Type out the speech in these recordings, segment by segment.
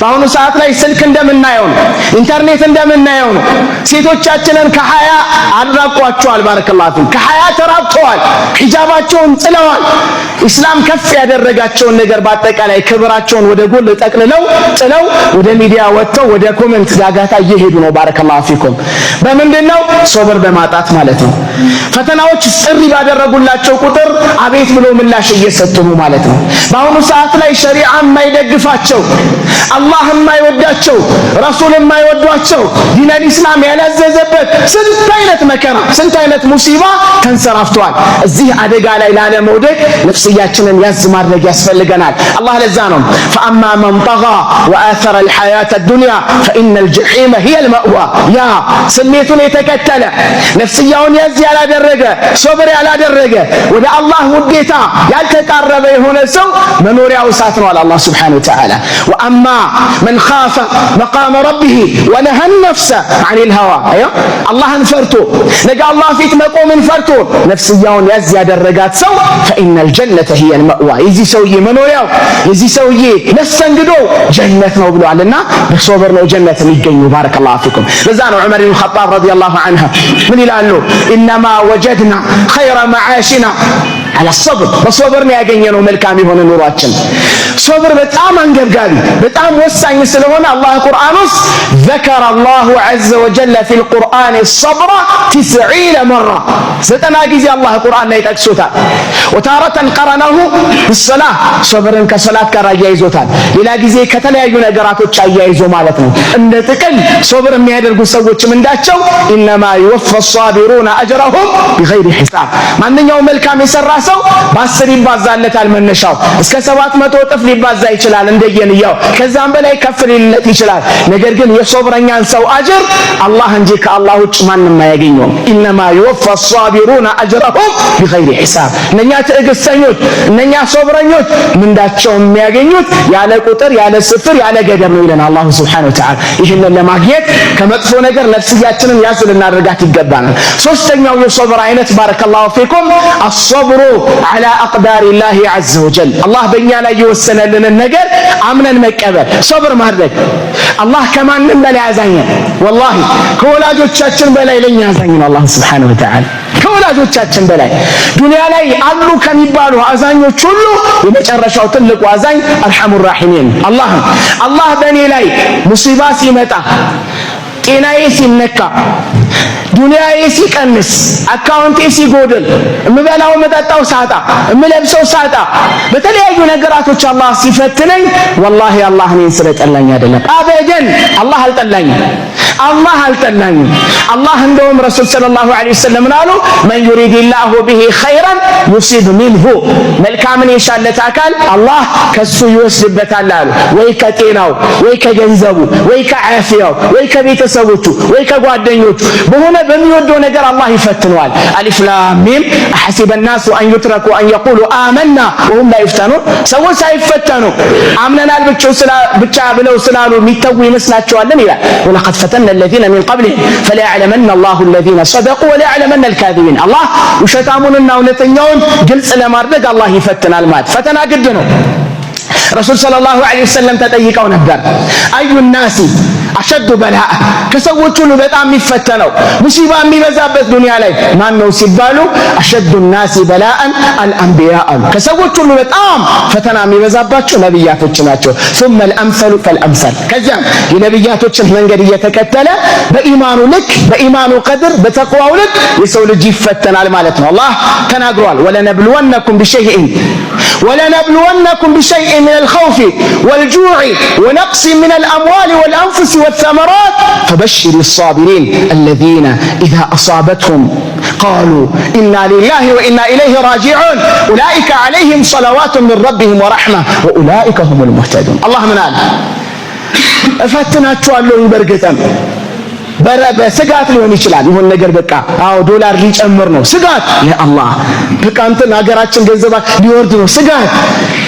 በአሁኑ ሰዓት ላይ ስልክ እንደምናየው ነው፣ ኢንተርኔት እንደምናየው ነው። ሴቶቻችንን ከሀያ አራቋቸዋል። بارك الله فيك ከሀያ ተራብተዋል። ሂጃባቸውን ጥለዋል። ኢስላም ከፍ ያደረጋቸውን ነገር በአጠቃላይ ክብራቸውን ወደ ጎን ጠቅልለው ጥለው ወደ ሚዲያ ወጥተው ወደ comment ጋጋታ እየሄዱ ነው። بارك الله فيكم። በምንድን ነው? ሶብር በማጣት ማለት ነው። ፈተናዎች ጥሪ ባደረጉላቸው ቁጥር አቤት ብሎ ምላሽ እየሰጡ ነው ማለት ነው። በአሁኑ ሰዓት ላይ ሸሪዓ የማይደግፋቸው፣ አላህ የማይወዳቸው፣ ረሱል የማይወዷቸው፣ دين الإسلام ያላዘዘበት ስንት አይነት መከራ፣ ስንት አይነት ሙሲባ ተንሰራፍተዋል። እዚህ አደጋ ላይ ላለመውደቅ ነፍስያችንን ያዝ ማድረግ ያስፈልገናል። አላህ ለዛ ነው فأما من طغى وآثر الحياة الدنيا فإن الجحيم هي المأوى። ያ ስሜቱን የተከተለ፣ ነፍስያውን ያዝ ያላደረገ፣ ሶብር ያላደረገ፣ ወደ አላህ ውዴታ ያልተቃረበ የሆነ ሰው መኖሪያው እሳት ነው አለ አላህ سبحانه وتعالى። وأما من خاف مقام ربه ونهى النفس عن الهوى። አላህን ፈርቶ፣ ነገ አላህ ፊት መቆምን ፈርቶ ነፍስያውን ያዝ ያደረጋት ሰው فإن الجنة هي المأوى፣ የዚህ ሰውዬ መኖሪያው፣ የዚህ ሰውዬ መስተንግዶ ጀነት ነው ብለዋልና በሶብር ነው ጀነት የሚገኙ። بارك الله فيكم። ለዛ ነው ዑመር ብን ኸጣብ رضي الله عنه ምን ይላሉ? إنما وجدنا خير معاشنا على الصبر። በሶብር ነው ያገኘነው መልካም የሆነ ኑሯችን። ሶብር በጣም አንገብጋቢ፣ በጣም ወሳኝ ስለሆነ አላህ ቁርአን ውስጥ ذكر الله عز وجل في القرآن الصبر 90 مرة፣ 90 ጊዜ አላህ ቁርአን ላይ ጠቅሶታል። وتارة قرنه بالصلاة፣ ሶብርን ከሶላት ጋር አያይዞታል። ሌላ ጊዜ ከተለያዩ ነገራቶች አያይዞ ማለት ነው። እንደ ጥቅል ሶብር የሚያደርጉ ሰዎች ምንዳቸው إنما يوفى الصابرون أجرهم بغير حساب። ማንኛውም መልካም የሰራ ሰው በ10 ይባዛለታል። መነሻው እስከ 700 እጥፍ ሊባዛ ይችላል እንደየንያው፣ ከዛም በላይ ከፍ ሊልለት ይችላል። ነገር ግን የሶብረኛን ሰው አጅር አላህ እንጂ ከአላህ ውጭ ማንም አያገኘውም። إنما يوفى الصابرون أجرهم بغير حساب። እነኛ ትዕግስተኞች፣ እነኛ ሶብረኞች ምንዳቸው የሚያገኙት ያለ ቁጥር፣ ያለ ስፍር፣ ያለ ገደብ ነው ይለናል አላሁ سبحانه وتعالى። ይህንን ለማግኘት ከመጥፎ ነገር ነፍስያችንን ያዝ ልናደርጋት ይገባናል። ሶስተኛው የሶብር አይነት بارك الله فيكم الصبر على أقدار الله عز وجل። አላህ በእኛ ላይ የወሰነልንን ነገር አምነን መቀበል፣ ሶብር ማድረግ። አላህ ከማንም በላይ አዛኝ ነው። ወላሂ ከወላጆቻችን በላይ ለኛ አዛኝ ነው አላህ سبحانه وتعالى። ከወላጆቻችን በላይ፣ ዱንያ ላይ አሉ ከሚባሉ አዛኞች ሁሉ የመጨረሻው ትልቁ አዛኝ أرحم الراحمين አላህ ነው። አላህ በእኔ ላይ ሙሲባ ሲመጣ፣ ጤናዬ ሲነካ፣ ዱንያዬ ሲቀንስ፣ አካውንቴ ሲጎድል፣ እምበላው እምጠጣው ሳጣ፣ እምለብሰው ሳጣ፣ በተለያዩ ነገራቶች አላህ ሲፈትነኝ ወላሂ አላህ እኔን ስለጠላኝ አይደለም። أبدا አላህ አልጠላኝም። አላህ አልጠላኝም። አላህ እንደውም ረሱል صلى الله عليه وسلم ምን አሉ? من يرد الله به خيرا يصب منه። መልካምን የሻለት አካል አላህ ከሱ ይወስድበታል አሉ። ወይ ከጤናው፣ ወይ ከገንዘቡ፣ ወይ ከዓፊያው፣ ወይ ከቤተሰቦቹ፣ ወይ ከጓደኞቹ፣ በሆነ በሚወደው ነገር አላህ ይፈትነዋል። ألف لام ميم أحسب الناس أن يتركوا أن يقولوا آمنا وهم لا يفتنون። ሰዎች ሳይፈተኑ አምነናል ብቻ ብለው ስላሉ የሚተዉ ይመስላቸዋልን ይላል። ولقد فتنا الذين من قبلهم فليعلمن الله الذين صدقوا وليعلمن الكاذبين። አላህ ውሸታሙንና እውነተኛውን ግልጽ ለማድረግ አላህ ይፈትናል ማለት ፈተና ግድ ነው። ረሱል صلى الله عليه وسلم ተጠይቀው ነበር። أي الناس أشد بلاء፣ ከሰዎች ሁሉ በጣም የሚፈተነው፣ ሙሲባ የሚበዛበት ዱንያ ላይ ማን ነው ሲባሉ أشد الناس بلاء الأنبياء አሉ። ከሰዎች ሁሉ በጣም ፈተና የሚበዛባቸው ነቢያቶች ናቸው። ثم الأمثل فالأمثل። ከዚያም የነቢያቶችን መንገድ እየተከተለ በኢማኑ ልክ፣ በኢማኑ ቀድር፣ በተቅዋው ልክ የሰው ልጅ ይፈተናል ማለት ነው። አላህ ተናግሯል። ولنبلونكم بشيء من الخوف والجوع ونقص من الأموال والأنفس والثمرات فبشر الصابرين الذين إذا أصابتهم قالوا إنا لله وإنا إليه راجعون أولئك عليهم صلوات من ربهم ورحمة وأولئك هم المهتدون። አላህ ምን አለ? እፈትናችኋለሁኝ በእርግጥም በስጋት ሊሆን ይችላል። ይሁን ነገር በቃ አዎ ዶላር ሊጨምር ነው ስጋት፣ ያ አላህ በቃ እንትን ሀገራችን ገንዘባ ሊወርድ ነው ስጋት፣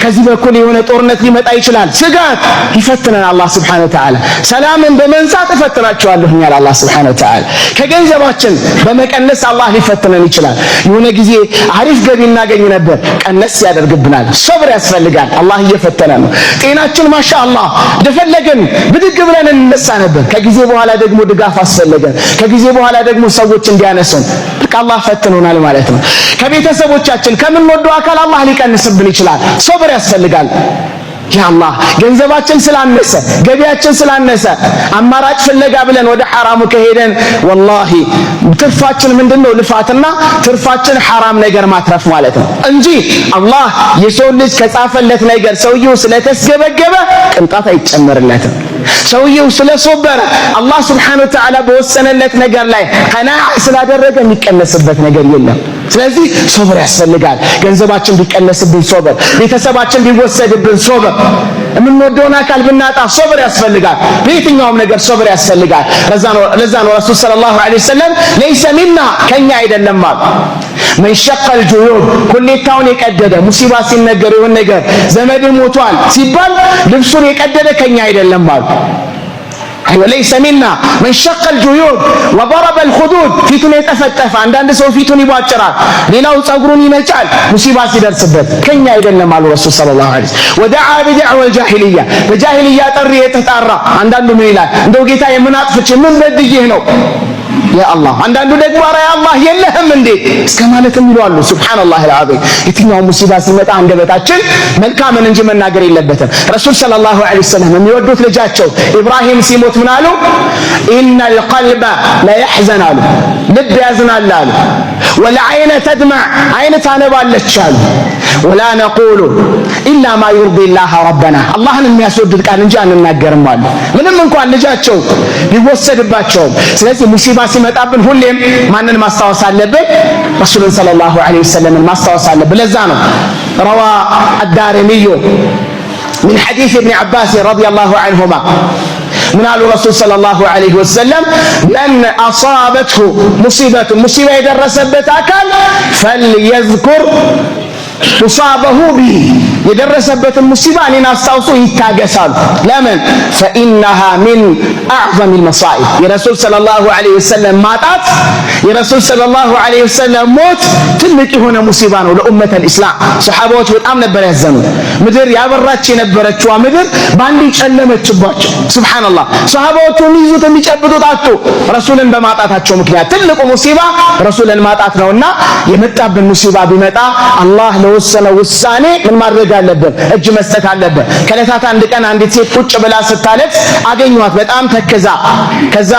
ከዚህ በኩል የሆነ ጦርነት ሊመጣ ይችላል ስጋት። ይፈትነን አላህ سبحانه وتعالى። ሰላምን በመንሳት እፈትናቸዋለሁ ይላል አላህ سبحانه وتعالى። ከገንዘባችን በመቀነስ አላህ ሊፈትነን ይችላል። የሆነ ጊዜ አሪፍ ገቢ እናገኝ ነበር፣ ቀነስ ያደርግብናል። ሶብር ያስፈልጋል። አላህ እየፈተነ ነው። ጤናችን ማሻአላህ እንደፈለግን ብድግ ብለን እንነሳ ነበር። ከጊዜ በኋላ ደግሞ ድጋፍ አስፈለገን። ከጊዜ በኋላ ደግሞ ሰዎች እንዲያነሱን በቃ አላህ ፈትኖናል ማለት ነው። ከቤተሰቦቻችን ከምንወደው አካል አላህ ሊቀንስብን ይችላል። ሶብር ያስፈልጋል። ያ አላህ ገንዘባችን ስላነሰ ገቢያችን ስላነሰ አማራጭ ፍለጋ ብለን ወደ ሐራሙ ከሄደን ወላሂ ትርፋችን ምንድነው? ልፋትና ትርፋችን ሐራም ነገር ማትረፍ ማለት ነው እንጂ አላህ የሰው ልጅ ከጻፈለት ነገር ሰውየው ስለተስገበገበ ቅንጣት አይጨመርለትም። ሰውየው ስለሶበረ አላህ سبحانه وتعالى በወሰነለት ነገር ላይ ቀናዓ ስላደረገ የሚቀነስበት ነገር የለም። ስለዚህ ሶብር ያስፈልጋል። ገንዘባችን ቢቀነስብን ሶብር፣ ቤተሰባችን ቢወሰድብን ሶብር፣ የምንወደውን አካል ብናጣ ሶብር ያስፈልጋል። በየትኛውም ነገር ሶብር ያስፈልጋል። ለዛ ነው ረሱል صلى الله عليه وسلم ليس منا ከኛ አይደለም አሉ። من شق الجيوب ኮሌታውን የቀደደ ሙሲባ ሲነገር የሆነ ነገር ዘመድ ሞቷል ሲባል ልብሱን የቀደደ ከኛ አይደለም አሉ። አይወ ليس منا من شق الجيوب وضرب الخدود ፊቱን የጠፈጠፈ አንዳንድ ሰው ፊቱን ይቧጭራል፣ ሌላው ጸጉሩን ይነጫል ሙሲባ ሲደርስበት ከኛ አይደለም አሉ ረሱል صلى الله عليه وسلم። ودعا بدعوى الجاهلية በጃሂልያ ጥሪ የተጣራ አንዳንዱ ምን ይላል? እንደው ጌታ ምን አጥፍቼ ምን በድዬህ ነው ያ አላህ። አንዳንዱ ደግሞ ኧረ ያ አላህ የለህም እንዴ እስከ ማለትም ይሏሉ። سبحان الله العظيم። የትኛው ሙሲባ ሲመጣ አንደበታችን መልካምን እንጂ መናገር የለበትም። ረሱል صلى الله عليه وسلم የሚወዱት ልጃቸው ኢብራሂም ሲሞት ምን አሉ? إن القلب ليحزن አሉ፣ ልብ ያዝናል አሉ። والعين تدمع አይን ታነባለች አሉ። ولا نقول إلا ما يرضي الله ربنا አላህን የሚያስወድድ ቃል እንጂ አንናገርም አሉ። ምንም እንኳን ልጃቸው ቢወሰድባቸውም። ስለዚህ ሙሲባ ሲመጣብን ሁሌም ማንን ማስታወስ አለብን? ረሱልን صلى الله عليه وسلم ማስታወስ አለብን። ለዛ ነው روى الدارمي من حديث ابن عباس رضي الله عنهما ምን አሉ ረሱል صلى الله عليه وسلم من أصابته مصيبة ሙሲባ የደረሰበት አካል فليذكر مصابه بي የደረሰበትን ሙሲባ እኔን አስታውሶ ይታገሳሉ። ለምን? فإنها من أعظم المصائب የረሱል صلى الله عليه وسلم ማጣት የረሱል صلى الله عليه وسلم ሞት ትልቅ የሆነ ሙሲባ ነው ለ أمة الإسلام። ሰሓባዎች በጣም ነበር ያዘኑት። ምድር ያበራች የነበረችዋ ምድር በአንዴ ጨለመችባቸው። سبحان الله ሰሓባዎቹ የሚይዙት የሚጨብጡት አጡ ረሱልን በማጣታቸው ምክንያት። ትልቁ ሙሲባ ረሱልን ማጣት ነውና የመጣብን ሙሲባ ቢመጣ አላህ ለወሰነው ውሳኔ ምን ማድረግ አለብን? እጅ መስጠት አለብን። ከዕለታት አንድ ቀን አንዲት ሴት ቁጭ ብላ ስታለቅስ አገኟት፣ በጣም ተክዛ። ከዛ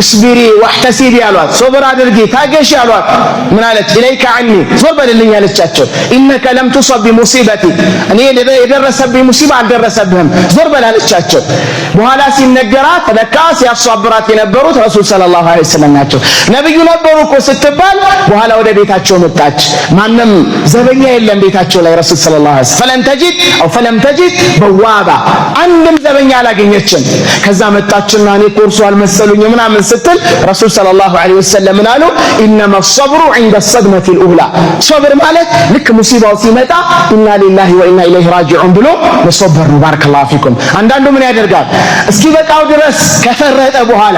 اصبري واحتسبي አሏት፣ ሶብር አድርጊ ታገሺ አሏት። ምን አለች? إليك عني ዞር በልልኝ አለቻቸው። إنك لم تصب بمصيبتي እኔ የደረሰብኝ ሙሲባ አልደረሰብህም፣ ዞር በል አለቻቸው። በኋላ ሲነገራት ለካ ሲያሷብራት የነበሩት ረሱል صلى الله عليه وسلم ናቸው። ነብዩ ነበሩ እኮ ስትባል በኋላ ወደ ቤታቸው መጣች። ማንም ዘበኛ የለም ቤታቸው ላይ ረሱል صلى الله عليه وسلم فلن تجد أو فلم تجد بوابا አንድም ዘበኛ አላገኘችም። ከዛ መጣችና እኔ እኮ እርሱ አልመሰሉኝ ምናምን ስትል ረሱል صلى الله عليه وسلم ምን አሉ? إنما الصبر عند الصدمة الأولى ሶብር ማለት ልክ ሙሲባው ሲመጣ إنا لله وإنا إليه راجعون ብሎ መሶበር ነው። بارك الله فيكم። አንዳንዱ ምን ያደርጋል? እስኪ በቃው ድረስ ከፈረጠ በኋላ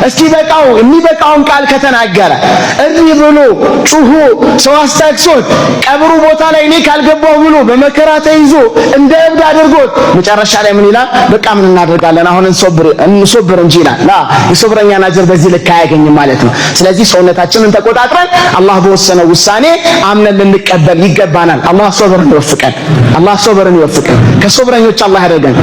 እስኪ በቃው የሚበቃውን ቃል ከተናገረ እሪ ብሎ ጩሆ ሰው አስታክሶት ቀብሩ ቦታ ላይ እኔ ካልገባሁ ብሎ በመከራ ተይዞ እንደ እብድ አድርጎት መጨረሻ ላይ ምን ይላል? በቃ ምን እናደርጋለን አሁን እንሶብር እንጂ ይላል። ላ የሶብረኛን አጅር በዚህ ልክ አያገኝም ማለት ነው። ስለዚህ ሰውነታችንን ተቆጣጥረን አላህ በወሰነው ውሳኔ አምነን ልንቀበል ይገባናል። አላህ ሶብርን ይወፍቀን። አላህ ሶብርን ይወፍቀን። ከሶብረኞች አላህ ያደርገን።